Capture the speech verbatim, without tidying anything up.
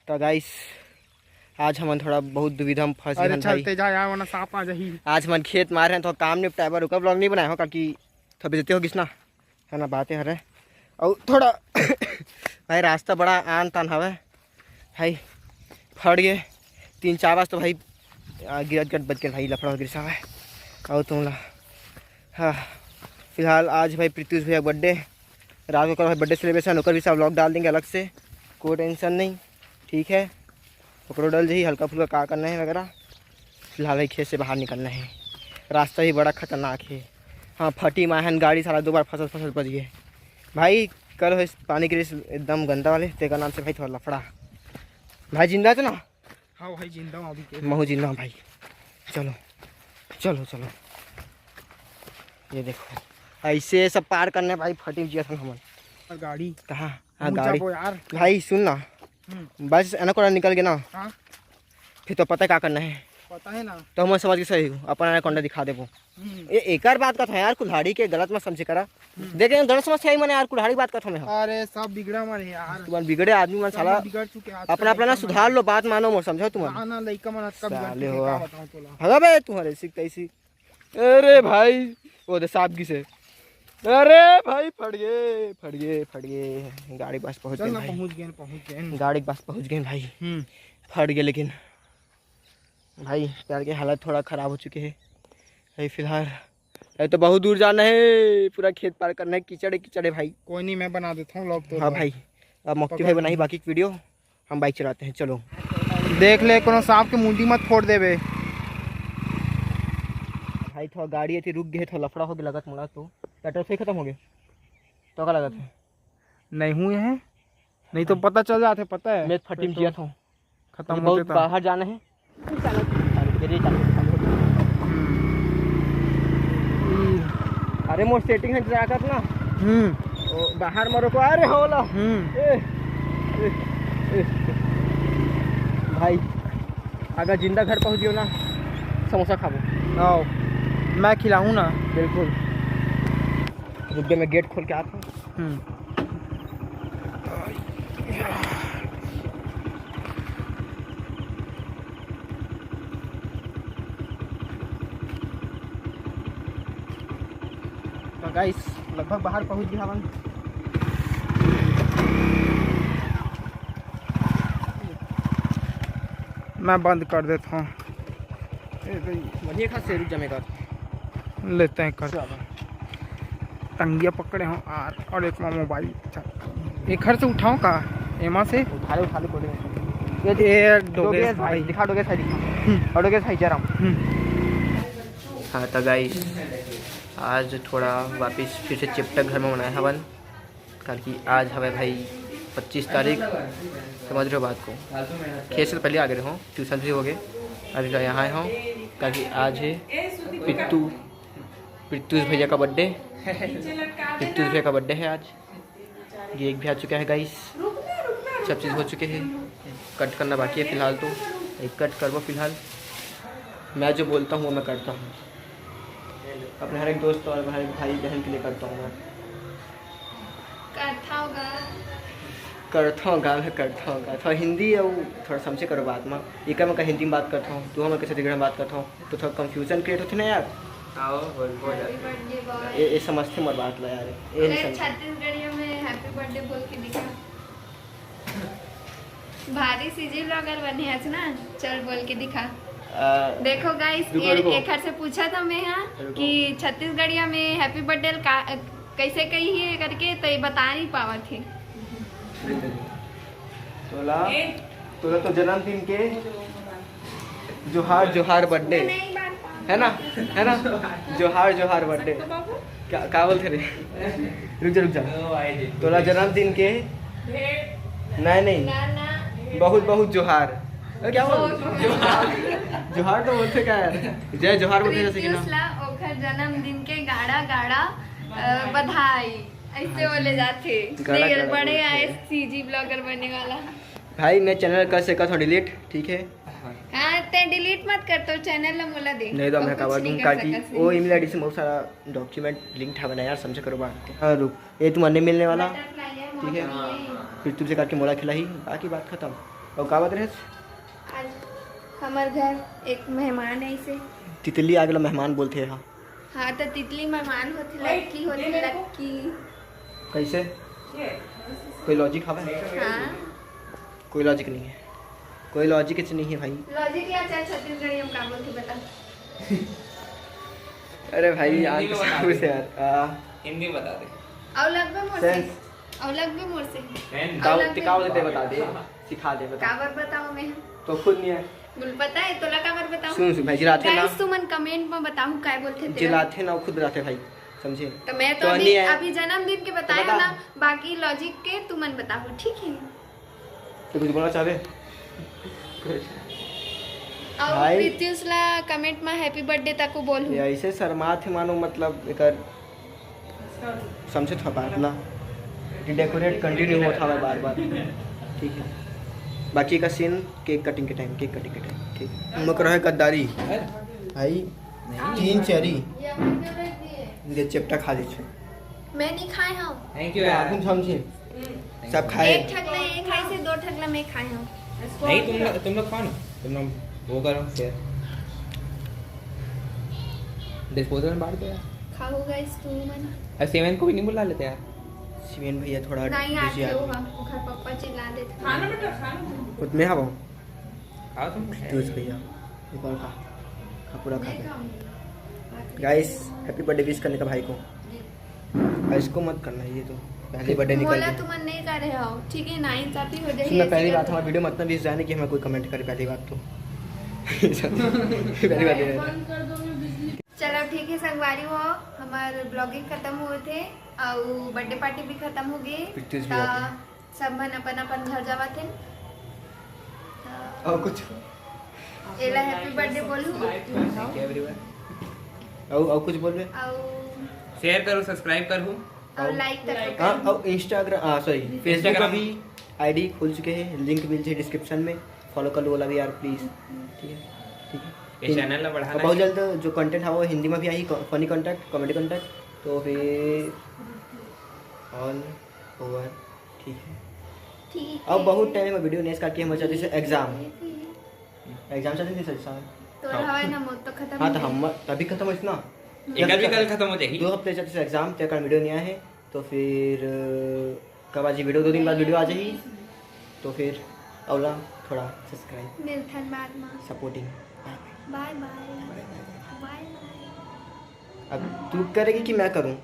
तो गाइस, आज हमन थोड़ा बहुत दुविधा में फंस अरे गए हन चल भाई। तेजा यार, वरना सांप आ जाही। आज हमन खेत मारे हैं तो काम निपटाए बर ओकर ब्लॉग नहीं बनाए हो, काकि थोड़ा बेइज्जती हो गिस ना, है ना, बातें हरे। और थोड़ा भाई रास्ता बड़ा आन तान हवे भाई, फट गए तीन चार बार तो भाई, आ, गिरत गिरत बच गए भाई, लफड़ा हो गिर हवे। और तुम ला, हाँ, फिलहाल आज भाई प्रीतुष भैया बर्थडे, रात को ओकर भाई बर्थडे सेलिब्रेशन, ओकर भी सब व्लॉग डाल देंगे अलग से, कोई टेंशन नहीं, ठीक है। ओकरो डल जाही हल्का फुल्का का करना है वगैरह। फिलहाल भाई खेत से बाहर निकलना है, रास्ता भी बड़ा खतरनाक है। हाँ, फटी माहन गाड़ी साला दो बार फसल फसल बच गए भाई। कल हो पानी गिरिस एकदम गंदा वाले, तेकर नाम से भाई थोड़ा लफड़ा। भाई जिंदा है तो ना? हाँ भाई जिंदा हूँ अभी के। महू जिंदा हूँ भाई। चलो चलो चलो, ये देखो ऐसे सब पार करने भाई, फटी जिया था हमन। और गाड़ी कहाँ? हाँ मुझे गाड़ी। वो यार। भाई सुन ना, हम्म। बस एनाकोंडा निकल गए ना, हाँ। फिर तो पता है का करना है। पता है ना। तो हम समझ के सही हो, अपन एनाकोंडा दिखा देबो। हम्म। ए, एकर बात कथा यार, कुल्हाड़ी के गलत मत समझे करा। हम्म। देखे गलत समझ आई मने यार, कुल्हाड़ी बात कथा में हो। अरे सब बिगड़ा मन है यार। तुमन बिगड़े आदमी मन सब साला बिगड़ चुके हैं आजकल अपना अपना ना लइका मन। सुधार लो, बात मानो मोर, समझो तुमन। ना ना लइका मन अतका बिगड़ साले चुके हो का यार। बताऊं तोला। भगा बे तुम्हारे सिख तैसी। अरे भाई, वो दे सांप गिसे। अरे भाई फट गए, फट गए, फट गए। गाड़ी के पास पहुंच चल गए ना, भाई। पहुंच गए, पहुंच गए। गाड़ी के पास पहुंच गए भाई। हम्म। फट गए लेकिन भाई, पैर के हालत थोड़ा खराब हो चुके हैं भाई। फिलहाल अरे तो बहुत दूर जाना है, पूरा खेत पार करना है, कीचड़ है, कीचड़ है भाई। कोई नहीं, मैं बना देता हूँ व्लॉग तो। हाँ भाई, अब मुक्ति पकड़ भाई बनाई लो। बाकी की वीडियो, हम बाइक चलाते हैं। चलो देख ले, कोनो सांप के मुंडी मत फोड़ देबे। भाई थोड़ा गाड़ी अथी रुक गए, थोड़ा लफड़ा हो गया लगत मोला तो। पेट्रोल सही खत्म हो गया तो का लगत है? नहीं हुए हैं, नहीं तो पता चल जाते, पता है। मैं फटी में जिया था। खत्म ये होते बहुत था। बाहर जाना है। हम्म। अरे मोर सेटिंग है जरा कर ना। हम्म। ओ, बाहर मरो को, अरे होला। हम्म। ए, ए, ए, भाई अगर जिंदा घर पहुंच गयो ना, समोसा खाबो। आओ, मैं खिलाऊं ना। बिल्कुल। रुक जा, मैं गेट खोल के आता हूँ। हम्म। तो गाइस, लगभग बाहर पहुंच गया हवन। मैं बंद कर देता हूँ। ए भाई। बढ़िया खास से रुक जा, मैं कर लेते हैं कर। चलो। टंगिया पकड़े हो यार, और एक मोबाइल। एक घर से उठाओ का? एमा से? उठा ले, उठा ले, कोई नहीं। ये डोगेश भाई। दिखा, डोगेश भाई दिखा। हम्म। और डोगेश भाई जरा। हम्म। हाँ तो गाइस, आज थोड़ा वापस फिर से चेपटक घर में मनाए हवन, क्योंकि आज हवे भाई पच्चीस तारीख, समझ रहे हो बात को। खेत से तो पहले आ गए हो, ट्यूशन भी हो गए, अभी तो यहाँ आए हो, क्योंकि आज है पित्तू, पित्तूस भैया का बर्थडे। पित्तूस भैया का बर्थडे है आज। केक भी आ चुका है गाइस, सब चीज़ हो चुके हैं। कट करना बाकी है फिलहाल तो, एक कट करबो फिलहाल। मैं जो बोलता हूँ वो मैं करता हूँ, अपने हर एक दोस्त और हर एक भाई बहन के लिए करता हूँ मैं। करथा होगा। करथा होगा, मैं करथा होगा। थोड़ा हिंदी और थोड़ा समझे करो बात में। एकर में का हिंदी में बात करता हूँ, तू हमर के छत्तीसगढ़ी में बात करता हूँ, तो थोड़ा कन्फ्यूजन क्रिएट होथे ना यार। आओ, बोल, बोल। हैप्पी बर्थडे बॉय। ये, ये समझते मोर बात ला यार, ये नहीं अरे समझते। छत्तीसगढ़िया में हैप्पी बर्थडे बोल के दिखा। भारी सीजी ब्लॉगर बने हस ना, चल बोल के दिखा। आ, देखो गाइस, रुको, ये रुको। एकर से पूछा था मैं यहाँ रुको। कि छत्तीसगढ़िया में हैप्पी बर्थडे का कैसे कही है करके, तो ये बता नहीं पावत है। तोला, तोला तो जन्मदिन के जोहार, जोहार बर्थडे, है ना, है ना? जोहार, जोहार बर्थडे। क्या, क्या बोलते रे? रुक जा, रुक जा। तोला जन्मदिन के, नहीं, नहीं, ना, ना। बहुत, बहुत जोहार। अरे, क्या बोल? जोहार तो बोलते क्या यार? जय जोहार बोलते जैसे कि ना। प्रीत्युष ला ओखर जन्मदिन के गाड़ा, गाड़ा, अ, बधाई। ऐसे बोले जाथे। गाड़ा, नहीं, गाड़ा बड़े बोलथे। आए सीजी ब्लॉगर बनने वाला। भाई, मैं चैनल कर सकत हूँ डिलीट, ठीक है? हाँ, ते डिलीट मत कर, तो चैनल ला मोला दे। नहीं तो और मैं कुछ काबर नहीं दूँ, कर काकि सकत वो हूँ। ईमेल आईडी से बहुत सारा डॉक्यूमेंट लिंक था बना यार, समझे करो बात को। हाँ, रुक, ये तुम्हारे नहीं मिलने वाला, बटरफ्लाई है, ठीक है? मौसमी है। फिर तुमसे करके मोला खिलाही, बाकी बात खत्म। अउ का बात रहे? आज हमर घर एक मेहमान है इसे। तितली आगे ला मेहमान बोलथे हा। हाँ, तो तितली मेहमान होती, लक्की होती, लक्की। कैसे? कोई लॉजिक हवे? हाँ। कोई लॉजिक नहीं है, कोई लॉजिक कुछ नहीं है भाई। लॉजिक या चाहे छत्तीसगढ़ी हम का बोलते बता। अरे भाई, यार, कसम से यार। आ, हिंदी बता दे। अउ लगबे मोर से। Sense। अउ लगबे मोर से। Sense। ताऊ, अलग टिकाऊ में। देते बता दे, सिखा दे, बता। काबर बताओ मैं? तो खुद नहीं है। बोल पता है तोला काबर बताओ? सुन, सुन भाई, जिलाथे ना। गाइस, तुमन कमेंट में बताओ काय बोलते तेला। जिलाथे ना, वो खुद बताते भाई, समझे? तो मैं तो तो अभी नहीं है। अभी जन्मदिन के बताया बता। ना, बाकी लॉजिक के तुमन बताओ, ठीक है? तो कुछ बोलना चाहबे? और भाई। प्रीत्युष ला कमेंट में हैप्पी बर्थडे तक बोलू। ये ऐसे शर्माथे मानो, मतलब, एकर समझे था बात ना कि डेकोरेट कंटिन्यू होता है बार बार। ठीक है, बाकी का सीन केक कटिंग के टाइम, केक कटिंग के टाइम। ठीक, मकर है गद्दारी भाई, तीन चेरी ये चेपटा खा लीजिए। मैं नहीं खाए हूँ। थैंक यू यार। तुम समझे, सब खाए। एक ठकला ये खाई से दो ठकला मैं खाए हूँ। नहीं, तुम लोग, तुम लोग खाओ ना, तुम लोग वो करो शेयर। डिस्पोजल में बांट दो यार। खाओ गाइस तुमन। अरे सेवन को भी नहीं बुला लेते यार। सीमेन भैया थोड़ा नहीं आज बिजी क्यों आदमी। हम घर पापा चिल्ला देते। खाना बेटा, खाना। खुद में हवा खाओ तुम। जूस भैया, एक और खा, खा, पूरा खा। गाइस, हैप्पी बर्थडे विश करने का भाई को। और इसको मत करना, ये तो पहली बर्थडे निकल बोला गई। तुमन नहीं कर रहे हो, ठीक है, नाइंसाफी हो जाएगी। सुनना, ऐसे पहली कर बात, दो। हमारे वीडियो में इतना व्यूज जाए नहीं कि हमें कोई कमेंट करे पहली बात तो। पहली बात ये है। बंद कर दो, मैं बिजली चलो ठीक है संगवारी हो, हमार ब्लॉगिंग खत्म हुए थे और बर्थडे पार्टी भी खत्म हो गई। पिक्चर्स भी ता आते हैं। सब मन अपन अपन घर जावत हैं। और कुछ? एला हैप्पी बर्थडे बोलू। Thank you everyone. और, और कुछ बोलबे? और शेयर करो, सब्सक्राइब करो। और लाइक कर हाँ, और इंस्टाग्राम, हाँ सॉरी, फेसबुक का Instagram। भी आईडी खुल चुके हैं, लिंक मिल जाए डिस्क्रिप्शन में, फॉलो कर लो वाला भी यार प्लीज। ठीक है, ठीक है। ये चैनल ला बढ़ाना और बहुत है। जल्द जो कंटेंट है वो हिंदी में भी आई, फनी कंटेंट, कॉमेडी कंटेंट, तो फिर ऑल ओवर। ठीक है, ठीक अब है। बहुत टाइम में वीडियो नेक्स्ट करके हम चाहते हैं एग्जाम, एग्जाम चलते थे सर साहब। तो हवा ना मौत तो खत्म हाँ, हो तो गई। हम तभी खत्म हो इतना। ये कल भी कल खत्म हो जाएगी। दो हफ्ते चलते एग्जाम, तेरे कारण वीडियो नहीं आया है, तो फिर अ, कब आज वीडियो, दो दिन बाद वीडियो आ जाएगी, तो फिर अवला थोड़ा सब्सक्राइब, मिलथन बाद में। सपोर्टिंग। बाय बाय। बाय बाय। अब तू करेगी कि मैं करूँ?